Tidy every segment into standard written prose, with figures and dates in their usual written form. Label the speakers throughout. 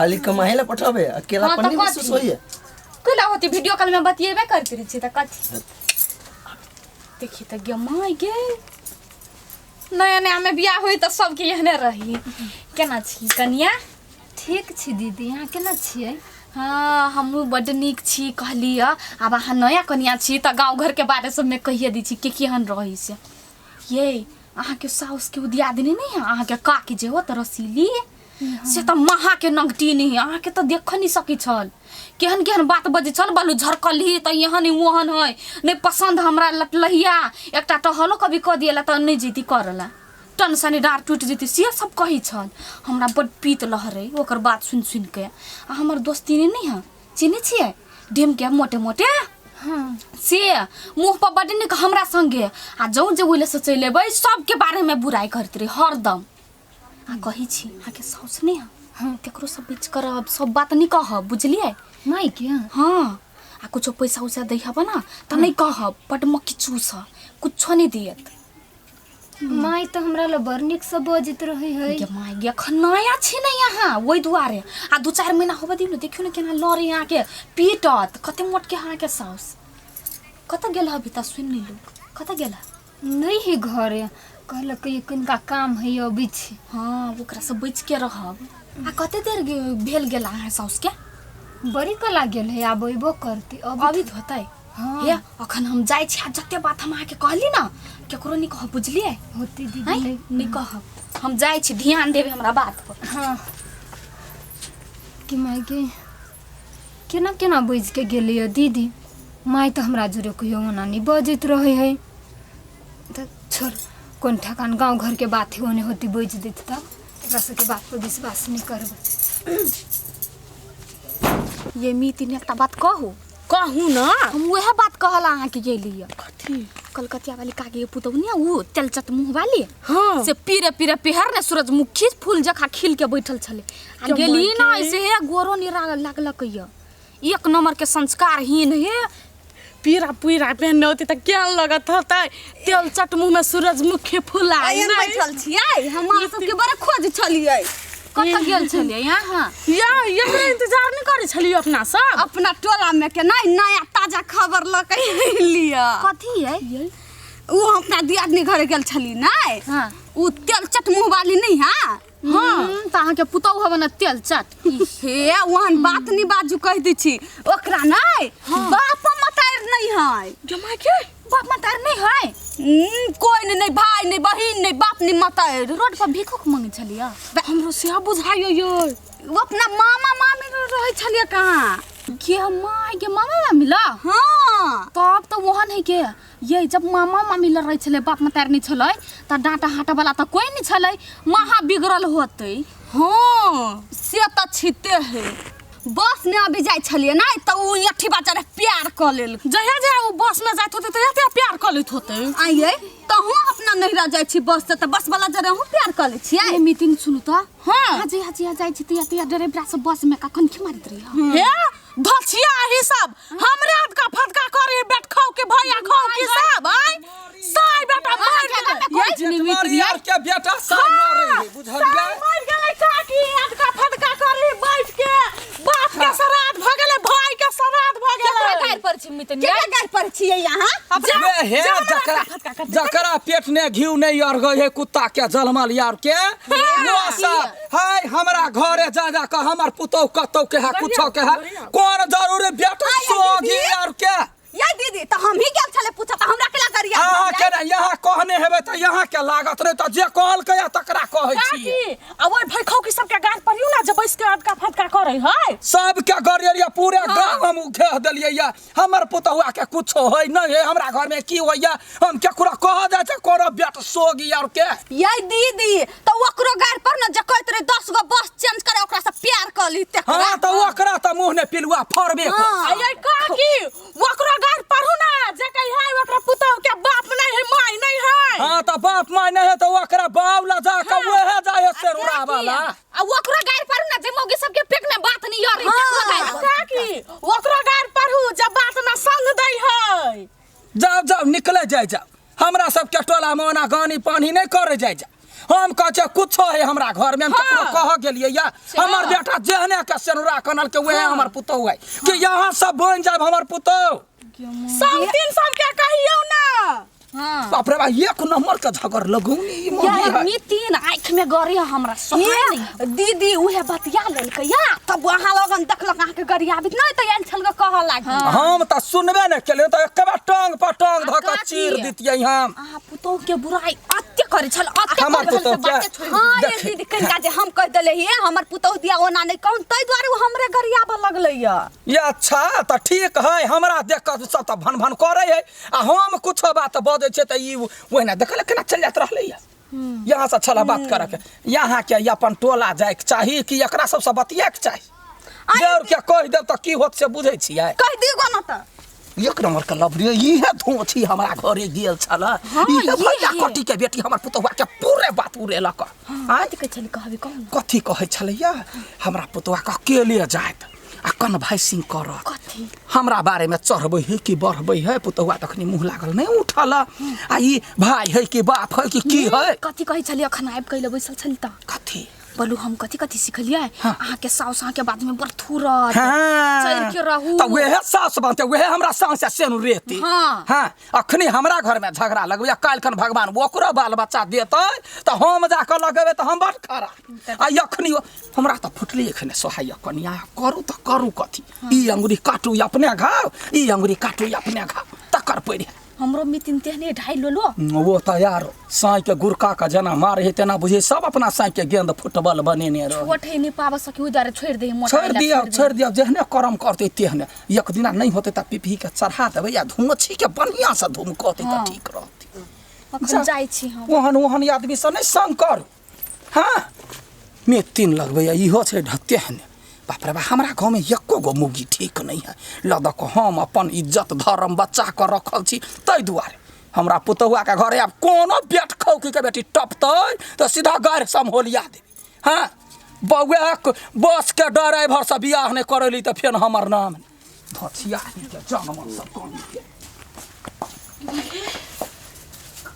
Speaker 1: खाली कमाए ला पठाबे अकेला
Speaker 2: हाँ,
Speaker 1: पर
Speaker 2: तऽ
Speaker 1: नहीं महसूस
Speaker 2: कथी?
Speaker 1: होइए।
Speaker 2: कोना होती वीडियो कॉल में बतियेबे करते रहे छी तऽ कथी देखी तऽ गे माय गे नया नया में बियाह होई तऽ सबके एहने रही। केना छी कनिया?
Speaker 3: ठीक छी दीदी, अहाँ केना छियै?
Speaker 2: हाँ हमहूँ बड्ड नीक छी। कहली आब अहाँ नया कनिया छी तऽ गाँव घरके बारे सबमे कहिए दै छी के केहन रहै से। ये अहाँके साउसके ओ दियादिनी नहि है अहाँके काकी जे होत रसीली से तऽ महाके नंगटी नहि है, अहाँके तऽ देख नहि सकै छल, केहन केहन बात बजै छल, बालू झरकलही तऽ एहन ओहन है, नहि पसन्द हमरा लटलहिया, एकटा टहलो कभी कऽ दिएला तऽ नहि जैती करला, टन सनी डाँड़ टूटि जेतै से सब कहै छल। हमरा बड्ड पीत लहरै ओकर बात सुनि सुनिके। आ हमर दोस्तिनी नहि है, चिन्है छियै ढेमके मोटे मोटे?
Speaker 3: हाँ।
Speaker 2: से मुँह पर बड्ड नीक हमरा संगे, आ जौं जे ओहि से चलि एबै सबके बारेमे बुराइ करैत रहै हरदम। आ कहै छी अहाँके साउस नहि है?
Speaker 3: हाँ।
Speaker 2: केकरो सब बीच करब सब बात नहि कहब, बुझलियै?
Speaker 3: मायके?
Speaker 2: हाँ। आ कुछो पैसा उसा दै हब ना तऽ नहि कहब, बड्ड मक्खी चूस कुछो नहि दियत।
Speaker 3: माय तऽ हमरा लग बड़ नीकसँ बजैत रहै है।
Speaker 2: गे माय गे, एखन नया छी ने यहाँ ओहि दुआरे, आ 2-4 महीना होबऽ दियौ ने, देखियौ ने केना लड़े अहाँके पीटत। कते मोटके अहाँके साउस। कतऽ गेल हबी तऽ सुनि नहि लोक, कतऽ गेल?
Speaker 3: नहि है घरे, कहलक कि कनिका काम है अबै छी।
Speaker 2: हाँ ओकरासँ बचिके रहब। आ कते देर भेल गेल अहाँ साउसके?
Speaker 3: बड़ी कला गेल है, आब अयबो करतै।
Speaker 2: अबैत होतै?
Speaker 3: हाँ।
Speaker 2: हे अखन हम जाइ छी, आ जते बात हम अहाँके कहली ना केकरो नहि कहब, बुझलियै?
Speaker 3: होतै दीदी।
Speaker 2: आँय?
Speaker 3: नहि
Speaker 2: नहि कहब, हम जाइ छी, ध्यान देबै हमरा बात पर।
Speaker 3: हाँ कि माय गे, केना केना बजि के गेलैए दीदी? माय तऽ हमरा जोरे कहियो ओना नहि बजैत रहै है। तऽ छोड़, कोन ठेकान गाँव घरके बात है, ओने होती बजि दैत तब एकरा सबके बात पर विश्वास नहि करबै।
Speaker 2: ये मीतिन एकटा बात कहू?
Speaker 4: कहू ना।
Speaker 2: हम वएह बात कहला अहाँके गेली।
Speaker 4: कथी?
Speaker 2: कलकतिया वाली काकी के पुतहु ने उ तेलचट मुँह वाली।
Speaker 4: हाँ।
Speaker 2: से पीरे पीरे पिहर ने सूरजमुखी फूल जखा खिल के बैठल छलै, आ
Speaker 4: के
Speaker 2: गेली ना
Speaker 4: माय के।
Speaker 2: ऐसे हे गोरो नहीं लागलक ये, एक नंबर के संस्कारहीन हे।
Speaker 4: पीरा पीरा पहनने होती तऽ केहन लगत होतै, तेल चट मुँह में सूरजमुखी फूल आइ
Speaker 5: एहन
Speaker 4: नहि?
Speaker 5: बैठल छियै हम अहाँ सबके बड़ा खोज छलियै।
Speaker 2: कतऽ गेल छलियै अहाँ?
Speaker 4: या एकरे इंतजार नहि करै छलियै अपना सब?
Speaker 5: अपना टोला में के नहि नया ताजा खबर लऽ के लिअ।
Speaker 2: कथी है?
Speaker 5: उ हम अपना दियादनी घरे गेल छली नहि?
Speaker 2: हाँ।
Speaker 5: उ तेल चट मुँह वाली नहीं है?
Speaker 2: हाँ। तऽ अहाँके पुतहु हबे ने तेल चट।
Speaker 5: हे ओहन बात नहीं बाजू, कहि दै छी ओकरा नहि बाप मतार नहीं है।
Speaker 4: जमा के
Speaker 2: बाप मतार नहीं है?
Speaker 5: कोई नहीं, नहीं भाई नहीं बहिन नहीं बाप नहीं मतार।
Speaker 2: रोड पर भीखो मांगे छलियै?
Speaker 4: हमरो सेहो बुझाइयो यो।
Speaker 5: ओ अपना मामा मामी रहै छलियै कहाँ?
Speaker 2: गे माय गे, मामा मामी ला?
Speaker 5: हाँ।
Speaker 2: तब तऽ ओहन है के ये जब मामा मामी लड़ रहे छलै बाप मतार नहीं छलै तऽ डाँटा हाटा वाला तऽ कोई नहीं छलै, महा बिगड़ल होतै।
Speaker 5: हाँ से तऽ छिते है। बस में अभी जाइ छलियै ने तऽ उ अथी बच्चा प्यार कऽ लेल।
Speaker 4: जहिया जहिया उ बस में जाइत होतै तहिया तहिया प्यार कऽ लैत होतै।
Speaker 5: आइए तहूँ अपना नैहरा जाइ छी बस से तऽ बस वाला जरे अहूँ प्यार कऽ लै छियै।
Speaker 2: ए मितिन सुनू तऽ।
Speaker 4: हाँ।
Speaker 2: हाँ जी, हाँ जी, हाँ जाइ छी तहिया तहिया ड्राइवरा सब बस में कखन की मारैत रही?
Speaker 4: हे धसिया ही सब हमरे अदका फदका करे बेट खाओ के भैया खाओ के सब आय साई बेटा मार गेलै।
Speaker 6: यार के बेटा साई मारे है, बुझलियै?
Speaker 4: साई मार गेलै काकी, अदका फदका करे बैठ के बाप के श्राद्ध भ गेलै, भाई के श्राद्ध भ गेलै।
Speaker 2: केकरा गारि पर छी मितन?
Speaker 5: केकरा गारि पर छियै अहाँ?
Speaker 6: बे हे जकरा जकरा पेट ने घिउ नहीं अरगै है कुत्ता के जलमल यार के वो सब हाय हमरा घरे जा जा के हमर पुतौ कतौ के है कुछो के है, कोन जरूरी बेटा सोगी यार के?
Speaker 5: या दीदी तऽ हम ही गेल छलै पूछऽ तऽ हमरा केला गरिया
Speaker 6: अहाँ के ने यहाँ कहने हेबै तऽ यहाँ के लागत रहे तऽ जे कहलकै तकरा कहै छियै।
Speaker 4: काकी आ ओइ भैखौ की सबके गाड़ पड़ियौ ना जे बैस के अटका फटका करै है।
Speaker 6: सबके गरियलियै पूरे गाँव हम घेह देलियै या हमर पुतहुआ के कुछो होय नहीं है, हमरा घर में की होइया हम केकरो कह जाइ छै कोनो बेट सोगी यार के।
Speaker 5: ये दीदी तऽ ओकरो गाड़ पर न जे कहैत रहे 10 गो बस चेंज करे ओकरा से प्यार कऽ ली तेकरा।
Speaker 6: हाँ तऽ ओकरा तऽ मुँह ने पिलुआ फड़बे कर।
Speaker 5: हाँ।
Speaker 4: आ ये काकी ओकरो गाड़ पढ़ू ना जे कहि है ओकरा पुतहु के बाप नहीं है माय नहीं है।
Speaker 6: हाँ तऽ बाप माय नहीं है तऽ ओकरा बाप ला जा के ओहे जाय है सेरुरा वाला।
Speaker 2: आ ओकरो गाड़ पढ़ू ना जे मौगी सबके पेट में बात नहीं यार तेकरो गाड़ पर।
Speaker 4: काकी ओकरो गाड़ पढ़ू जे बात ना संग दै है।
Speaker 6: जाओ जाओ निकले जाय जाओ, हमरा सबके टोला में ओना गानी पानी नहीं करे जाय जाओ। हम कहै छियै कुछो है हमरा घर में हम ककरो कह गेलियै या हमर बेटा जेहने के सेनुरा कनल के वएह हमर पुतोह है कि यहाँ सब बनि जाब हमर पुतोह
Speaker 4: सब तीन सब के कहियौ ना
Speaker 2: हाँ
Speaker 6: बाप रे बा एक नंबर के झगड़ लगौनी ई मम्मी
Speaker 2: यार
Speaker 6: है
Speaker 2: नितिन आँख में गरी है हमरा सोहाय नहीं
Speaker 5: दीदी उहे बतिया लेलकै या तब अहाँ लगन देखलक अहाँके गरियाबित नहि तऽ आयल छल कहऽ लागी
Speaker 6: हम तऽ सुनबे नहि केलियै तऽ एक बार टांग पर टांग धऽ कऽ
Speaker 2: काकी।
Speaker 6: चीर दितियै हम
Speaker 2: अहाँ पुतोह के बुराई अत्ते करै छल अत्ते
Speaker 6: हमर
Speaker 2: करै छल से
Speaker 6: पुतोह के?
Speaker 2: बाते छोड़ि
Speaker 5: हाँ ये
Speaker 6: देखी।
Speaker 5: दीदी कनिका जे हम कहि देले हियै हमर पुतोह दिया ओना नहि कहूँ ताहि दुआरे ओ हमरे गरियाबऽ लगलै या
Speaker 6: ये अच्छा तऽ ठीक है हमरा देख कऽ सब तऽ भन भन करै है आ हम कुछो बात बजै छियै तऽ ई ओहिना देखल केना चलि जाइत रहलै या यहाँ से छला बात करऽ के यहाँ के ई अपन टोला जाइके चाही कि एकरा सबसँ बतियाके चाही देवर के कहि देब तऽ की होत से बुझै छियै
Speaker 5: कहि दियौ ना तऽ
Speaker 6: एक नंबर के लवरी इहे धोछी हमरा घरे गेल छल इहे भैया कटी के बेटी हमर पुतहुआ के पूरे बात उड़ेलक आँय
Speaker 2: कथी कहै छली कहबी कहू ने
Speaker 6: कथी कहै छलैया हमरा पुतहुआ के अकेले जायत आ कन्भाइसिंग करत
Speaker 2: कथी
Speaker 6: हमरा बारे में चढ़बै है कि बढ़बै है पुतहुआ तखनी मुँह लागल नहीं उठल आ ई भाई है कि बाप है कि की है
Speaker 2: कथी कहै छली अखन आबि कैले बैसल छली तऽ
Speaker 6: कथी
Speaker 2: बोलू हम कथी कथी सिखलियै
Speaker 6: हाँ।
Speaker 2: अहाँके साउस अहाँके बाद में बड़ थुरत
Speaker 6: हाँ।
Speaker 2: चढ़ि के रहू
Speaker 6: तऽ वएह सास बनतै वएह हमरा सास से सेनु रेती
Speaker 2: हाँ।
Speaker 6: हाँ अखनी हमरा घर में झगड़ा लगबै काल्हि खन भगवान ओकरो बाल बच्चा देतै तऽ हम जाकऽ लगेबै तऽ हम बड़ खरा आ अखनी हमरा तऽ फुटली एखने सोहाइय कनिया करू तऽ करू कथी ई अंगुरी काटू अपने घाव ई अंगुरी काटू अपने घाव तकर पड़ि
Speaker 2: हमरो मितिन तेहने ढाई लोलो
Speaker 6: वो तऽ यार साँइ के गुरका के जेना मारे है तेना बुझे सब अपना साँइ के गेंद फुटबॉल बनेने रहे
Speaker 2: छोट है नहीं पाबऽ सकी ओहि दुआरे छोड़ि दे मोटा
Speaker 6: छोड़ि दियौ छोड़ि दियौ जेहने करम करतै तेहने एक दिना नहि होतै तऽ पिपही के चढ़ा देबै आ धुमछी के बढ़िआँ से धुमकतै तऽ ठीक रहतै
Speaker 2: अखन जाइ छी हम
Speaker 6: ओहन ओहन आदमी से नहि संग करू हाँ मे तीन लगबैया इहो छै तेहने बाप रे बा हमरा गाँवमे एको गो मौगी ठीक नहि है लऽ दऽ कऽ हम अपन इज्जत धर्म बच्चा कऽ रखल छी ताहि दुआरे हमरा पुतहुआके घरे आब कोनो बेट खौकीके बेटी टपतै तऽ सीधा गारि सम्होलिया देबै हाँ बौआ बसके ड्राइवरसँ बियाह नहि करैली तऽ फेर हमर नाम धोछिया जानवर सब कमीके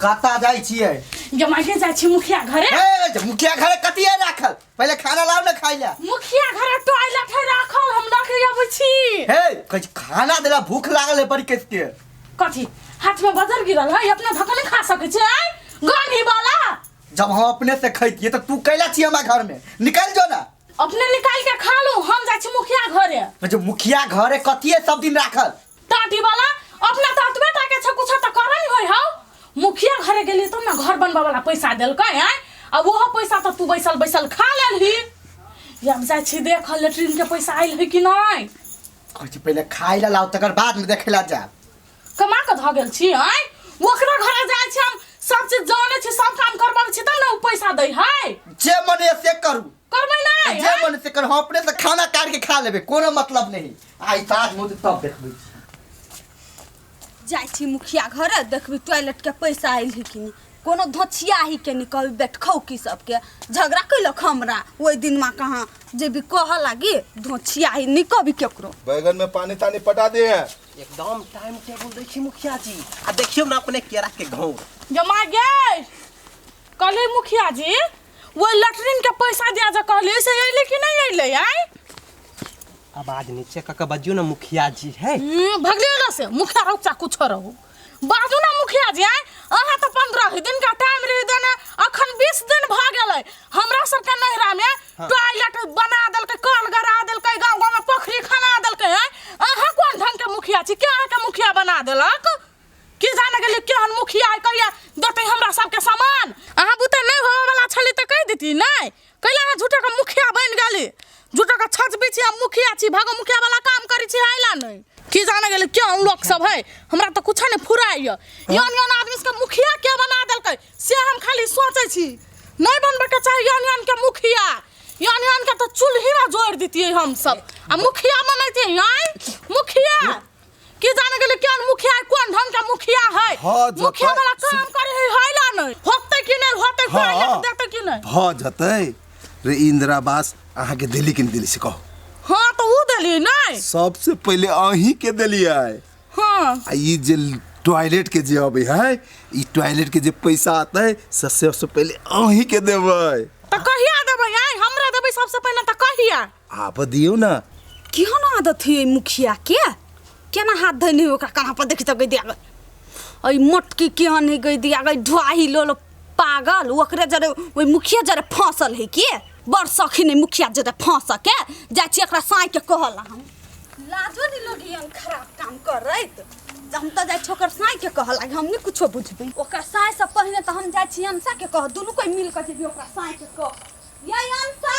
Speaker 1: कतऽ जाइ छियै
Speaker 4: जमाके जाइ छी मुखिया घरे
Speaker 1: ए जे मुखिया घरे कथी है राखल पहिले खाना लाउ ने खाइ लए
Speaker 4: मुखिया घरे टॉयलेट है राखल हम लऽ के अबै छी
Speaker 1: हे कहै छी खाना देला भूख लागल है बड़ी कस के
Speaker 4: कथी हाथ में बजर गिरल है अपना धक्का नहीं खा सकै छी आय गांधी वाला
Speaker 1: जब हम अपने से खैतियै तऽ तू कैला छी हमरा घर में निकल जो ना
Speaker 4: अपने निकाल के खा लू हम जाइ छी मुखिया घरे
Speaker 1: जो मुखिया घरे कथी है सब दिन राखल
Speaker 4: टाटी वाला अपना तऽ अतबे टा के छै कुछ तऽ करऽ नहीं होय हौ मुखिया घरे गेली तब ना घर बनबा वाला पैसा देलकै आय आ ओहो पैसा तऽ तू बैसल बैसल खा लेलही आब जाइ छी देख लेट्रिन के पैसा आयल है कि नहि
Speaker 1: कहै छी पहिले खाइ लए लाउ तकर बाद में देखै लए जायब
Speaker 4: कमा कऽ धऽ गेल छी आय ओकरा घरे जाइ छी हम सब चीज जानै छी सब काम करबाबै छी तब ने ओ पैसा दै है
Speaker 1: जे मन है से करू
Speaker 4: करबै नहि
Speaker 1: जे मन से करू हम अपने से खाना काट के खा लेबै कोनो मतलब नहीं आइ साँझ में होतै तब देखबै छी
Speaker 5: जाइ छी मुखिया घरे देखबी टॉयलेट के पैसा आयल है कि नहि कोनो धोछिया ही के नहि कहबी बैठखौ की सबके झगड़ा कैलक हमरा ओहि दिनमा कहाँ जेबी कहऽ लागी धोछिया ही नहि कहबी केकरो
Speaker 7: बैगन में पानी तानी पटा दिए हैं
Speaker 8: एकदम टाइम टेबुल दै छी मुखिया जी आ देखियौ ने अपने केरा के घौर
Speaker 4: जमा गे कहली मुखिया जी वो लैट्रिन के पैसा दिया जे कहली से अयलै कि नहि अयलै आय
Speaker 8: आवाज नीचे कऽ के बजियौ ने मुखिया जी है
Speaker 4: भगले ना से मुखिया रहो चाहे कुछो रहो बाजू ना मुखिया जी आय अहाँ तऽ 15 दिन का टाइम रही देने अखन 20 दिन भऽ गेलै हमरा सबके नैहरा में टॉयलेट बना देलकै कल गड़ा देलकै गाँव गाँव में पोखरी खना देलकै आय अहाँ कोन ढंग के मुखिया छी के अहाँके मुखिया बना देलक की जाने गेलियै केहन मुखिया है कहिया देतै हमरा सबके सामान अहाँ बुते नहि होबऽवला छलै तऽ कहि देती नहि कैला अहाँ झूठो के मुखिया बनि गेली झूठो के छच बीछी हम मुखिया छी भागो मुखिया वाला काम करै छी आइला नहि की जाने गेली केहन लोक सब है हमरा तऽ कुछो नहि फुराइए यौन यौन आदमी सबके मुखिया के बना देलकै से हम खाली सोचै छी नहि बनबैके चाही यौन यौन के मुखिया यौन यौन के तऽ चूल्हीमे जोड़ि दितियै हम सब आ मुखिया बनैतियै आँय मुखिया की जाने गेलै केहन मुखिया है कोन ढंग के मुखिया है
Speaker 7: भऽ जेतै।
Speaker 4: मुखिया वाला काम करे है हैला नहीं होतै कि नहीं होतै
Speaker 7: हाँ।
Speaker 4: टॉयलेट देतै कि नहीं
Speaker 7: भऽ जेतै रे इंदिरा आवास अहाँके देली कि नहि देली से कहू
Speaker 4: हाँ तो ऊ देली नहीं
Speaker 7: सबसे पहिले अहीं के देलियै
Speaker 4: हाँ
Speaker 7: आ ई जे टॉयलेट के जे अबै है, ई टॉयलेट के जे पैसा आते से सबसे पहले अहीं के देबै।
Speaker 4: तऽ कहिया देबै आय? हमरा देबै सबसे पहिने तऽ कहिया?
Speaker 7: आब दियौ ना।
Speaker 5: केहन आदत है मुखिया के, केना हाथ धैने है ओकरा कहाँ पर देखी तऽ गई दिया गई। अइ मोटकी केहन है गई दिया गई ढुआही लोल पागल, ओकरे जरे ओहि मुखिया जरे फंसल है के बड़ सखी नहीं मुखिया जरे फंस के जाइ छी एकरा साँइ के कहला हम। लाजो नहीं लगी हम खराब काम करैत। हम तऽ जाइ छी ओकर साँइ के कहला, हम नहीं कुछो बुझबै। ओकर साँइ से पहिने तऽ हम जाइ छी अंशा के कह, दुनू कोई मिल के जेबी ओकरा साँइ के कह। ये अंशा,